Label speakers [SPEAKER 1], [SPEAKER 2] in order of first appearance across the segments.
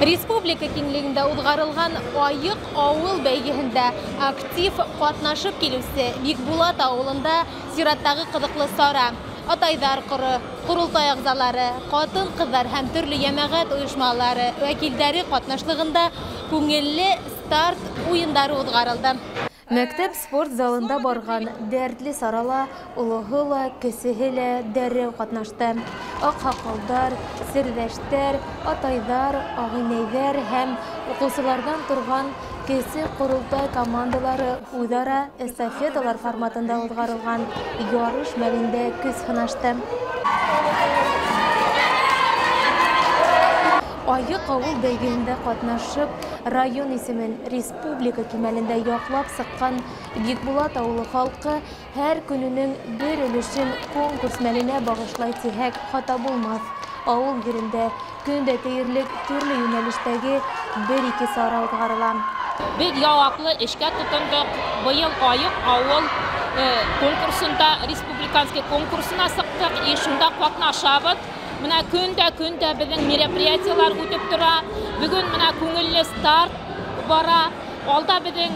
[SPEAKER 1] Республика киңлегендә уҙғарылған Айыҡ ауыл бәйгеһендә актив ҡатнашып килеүсе Бикбулат ауылында сираттағы ҡыҙыҡлы сара. Атайҙар ҡоро, ҡоролтай ағзалары, ҡатын-ҡыҙҙар һәм төрлө йәмәғәт ойошмалары вәкилдәре ҡатнашлығында күңелле старт уйындары уҙғарылды. Мәктәп спорт залында барған дәртле сарала олоһо ла, кесеһе лә дәррәү ҡатнашты. Аҡһаҡалдар, серҙәштәр, атайҙар, ағинәйҙәр һәм уҡыусыларҙан торған кесе ҡоролтай командалары үҙ-ара эстафеталар форматында уҙғарылған ярыш мәлендә көс һынашты. Айыҡ ауыл бәйгеһендә ҡатнашып, район исемен республика кимәлендә яҡлап сыҡҡан Бикбулат ауылы халҡы һәр көнөнөң бер өлөшөн конкурс мәленә бағышлай тиһәк хата булмаҫ. Ауыл ерендә көн дә тиерлек төрлө йүнәлештәге бер-ике сара уҙғарыла.
[SPEAKER 2] Беҙ яуаплы эшкә тотондоҡ. Быйыл Айыҡ ауыл конкурсында, республиканский конкурсына сыҡтыҡ, и шунда ҡатнашабыҙ. Мына көндә беҙҙең мероприятиялар үтеп тора. Бөгөн мына күңелле старт бара. Алда беҙҙең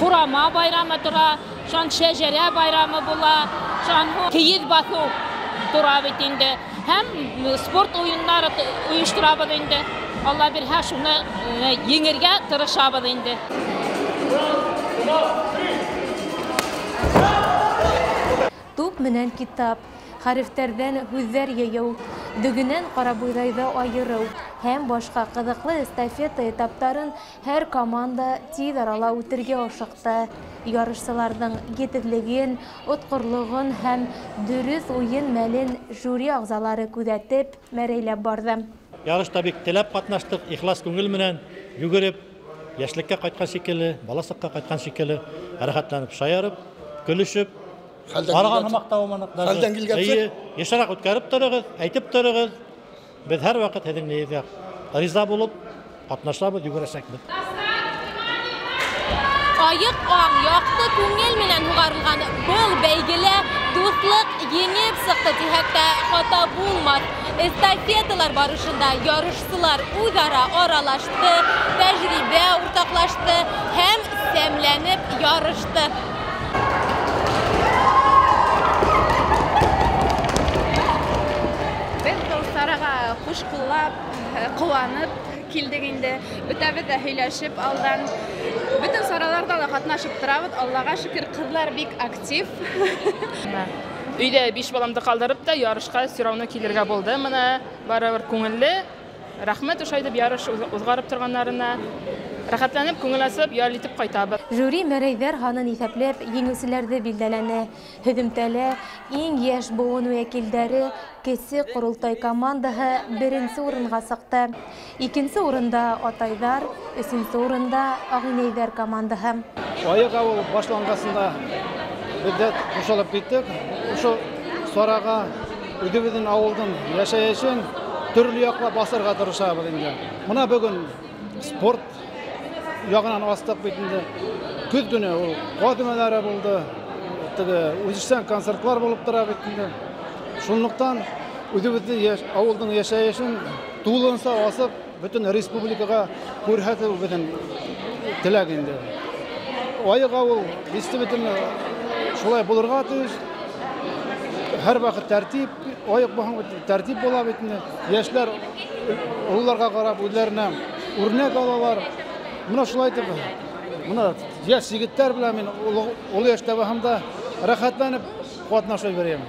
[SPEAKER 2] ҡорама байрамы тора, шунан шәжәрә байрамы була, шунан кейеҙ баҫыу тора бит инде. Һәм спорт уйындары ойошторабыҙ инде. Алла бирһә, шуны еңергә тырышабыҙ инде.
[SPEAKER 1] Туп менән китап, хәрефтәрҙән һүҙҙәр йыйыу, дөгөнән ҡарабойҙайҙы айырыу һәм башҡа ҡыҙыҡлы эстафета этаптарын һәр команда тиҙ арала үтергә ашыҡты. Ярышсыларҙың етеҙлеген, отҡорлоғон һәм дөрөҫ уйын мәлен жюри ағзалары күҙәтеп, мәрәйләп барҙы.
[SPEAKER 3] Ярышта бик теләп ҡатнаштыҡ, ихлас күңел менән йүгереп, йәшлеккә ҡайтҡан шикелле, баласаҡҡа ҡайтҡан шикелле, рәхәтләнеп, шаярып, көлөшөп, арған һымаҡ тауыманыҡ.
[SPEAKER 4] Хәлдән килгәнсә
[SPEAKER 3] йышыраҡ үткәреп тороғоҙ, әйтеп тороғоҙ. Беҙ һәр ваҡыт һеҙҙең нейегеҙгә риза булып ҡатнашабыҙ, йүгерәсәкбеҙ.
[SPEAKER 1] Айыҡ аң, яҡты күңел менән һуғарылған был бәйгелә дуҫлыҡ еңеп сыҡты тиһәк тә хата булмаҫ. Эстафеталар барышында ярышсылар үҙ-ара аралашты, тәжрибә уртаҡлашты һәм сәмләнеп ярышты.
[SPEAKER 5] Беҙ был сараға ҡуш ҡуллап, ҡыуанып килдек инде. Бөтәбеҙ ҙә һөйләшеп алдан. Бөтөн сараларҙа ла ҡатнашып торабыҙ. Аллаға шөкөр, ҡыҙҙар бик актив.
[SPEAKER 6] Өйҙә 5 баламды ҡалдырып та ярышҡа все равно килергә булды. Мына барыбер күңелле. Рәхмәт ошай итеп ярыш уҙғарып торғандарына. Рәхәтләнеп, күңел асып, ял итеп ҡайтабыҙ.
[SPEAKER 1] Жюри мәрәйҙәр һанын иҫәпләп, еңеүселәрҙе билдәләне. Һөҙөмтәлә иң йәш быуын вәкилдәре кесе ҡоролтай командаһы беренсе урынға сыҡты. Икенсе урында атайҙар, өсөнсө урында ағинәйҙәр командаһы.
[SPEAKER 7] Айыҡ ауыл башланғасында беҙ ҙә ҡушылып киттек. Ошо сараға үҙебеҙҙең ауылдың йәшәйешен төрлө яҡлап асырға тырышабыҙ инде. Мына бөгөн спорт яғынан астыҡ бит инде. Көҙ көнө ул ҡаҙ өмәләре булды, теге үҙешсән концертлар булып тора бит инде. Шунлыҡтан үҙебеҙҙең ауылдың йәшәйешен тулыһынса асып, бөтөн республикаға күрһәтеү беҙҙең теләк инде. Айыҡ ауыл действительно шулай булырға тейеш. Һәр ваҡыт тәртип, айыҡ булһаң тәртип була бит инде. Йәштәр ололарға ҡарап үҙҙәренә үрнәк алалар. Мына шулай итеп, мына йәш егеттәр белән мин оло йәштә булһам да рәхәтләнеп ҡатнашып йөрөйөм.